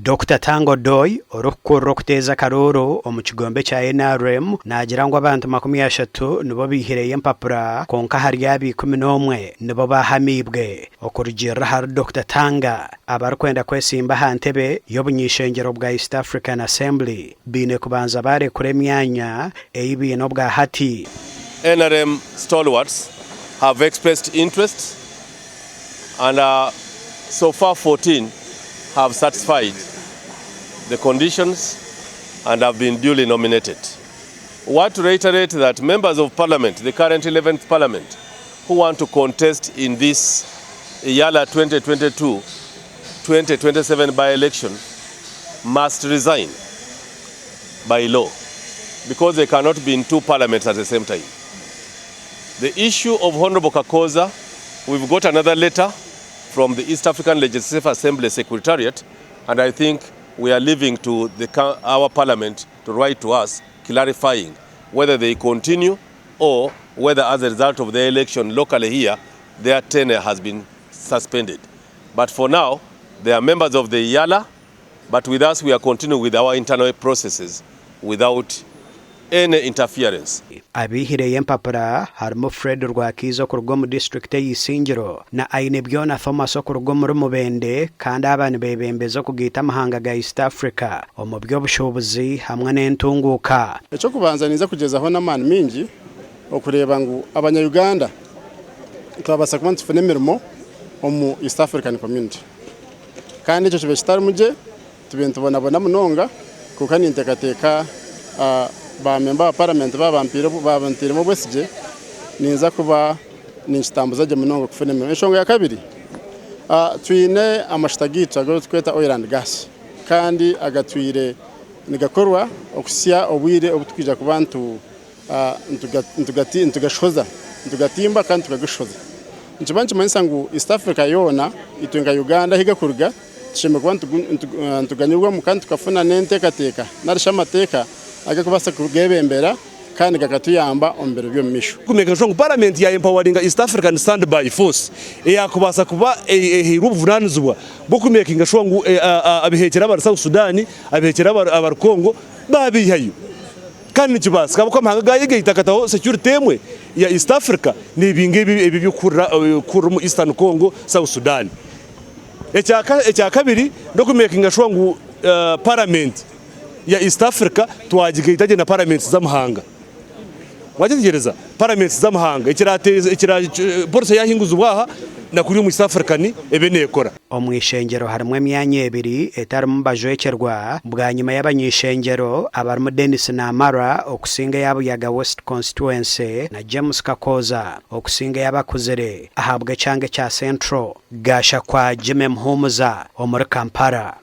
Dokita Tanga Odoi, orikukurira okuteeza akaruuru omu kigombe kya NRM naagira ngu abantu 30 nibo baihireyo empapura kwonka ahari abo 11 nibo baahamiibwe. Okurugiirira ahari Dokita Tanga, abarikwenda kwesimba aha ntebe y'obuny'ishengyero bwa East African Assembly baine kubanza baarekura emyanya ei baine obwa hati. NRM stalwarts have expressed interest and so far 14 have satisfied the conditions and have been duly nominated. We want to reiterate that members of parliament, the current 11th parliament, who want to contest in this EALA 2022-2027 by-election must resign by law because they cannot be in two parliaments at the same time. The issue of Honorable Kakooza, we've got another letter from the East African Legislative Assembly Secretariat, and I think we are leaving to the, our parliament to write to us clarifying whether they continue or whether as a result of the election locally here, their tenure has been suspended. But for now, they are members of the EALA, but with us we are continuing with our internal processes without any interference. Abaihireyo empapura harimu Fred Rwakiiza okuruga omu disiturikiti eya Isingiro na Ainebyona Thomas okuruga omuri Mubende kandi aba nibeebembeza okugaita amahanga ga East Africa omu by'obushuubuzi hamwe n'entunguuka. Eky'okubanza ninza kugyezaho n'amaani maingi okureeba ngu abanya Uganda twabaasa kuba nitufuna emirimo omu East African Community kandi ekyo kibe kitarimu gye tube nitubonabona munonga kwonka ninteekateeka ba memba ba paramenti baaba banteiremu obwesigye ninza kuba ninkitambuza gye munonga kufuna emirimo. Enshonga ya kabiri twine amashuta gaitu agu turikweta oil and gas kandi agatwire nigakorwa okuhitsya obwire obu turikwija kuba nitugashohoza, nitugatimba kandi tukagashohoza. Nikiba nikimanyisa ngu East Africa yoona itwe nka Uganda ahu gakuruga tushemereire kuba nituganyirwamu kandi tukafuna n'enteekateeka nari shi amateeka agarikubaasa kugeebembera kandi gakatuyamba omu biro by'omu maisho. Kumakinga sure ngu Paramenti ya empawaringa East African Stand By Force eyakubaasa kuba ehairwe obuvunanizibwa bw'okumakinga sure ngu abihekyera abari South Sudan, abihekyera abari Congo baabeihayo. Kandi nikibaasika ahabw'okuba amahanga gaayegaita gakataho security emwe ya East Africa neebinga ebi eby'okuhurira omu Eastern Congo, South Sudan. Ekyakabiri n'okumakinga sure ngu Paramenti ya East Africa twagigaita gye na Paramenti z'amahanga. Wagyetegyereza? Paramenti z'amahanga ekirateeze policy eyahinguzibwa aha na kuri omu East African ebe neekora. Omu ishengyero harimu emyanya ebiri etarimu bajwekyerwa bwanyima y'abany'ishengyero abarimu Denis Namara okusinga eya Buyaga West Constituency na James Kakooza okusinga ey'abakuzire ahabw'ekyanga ekya Central. Gashakwa Jimmy Muhumuza omuri Kampala.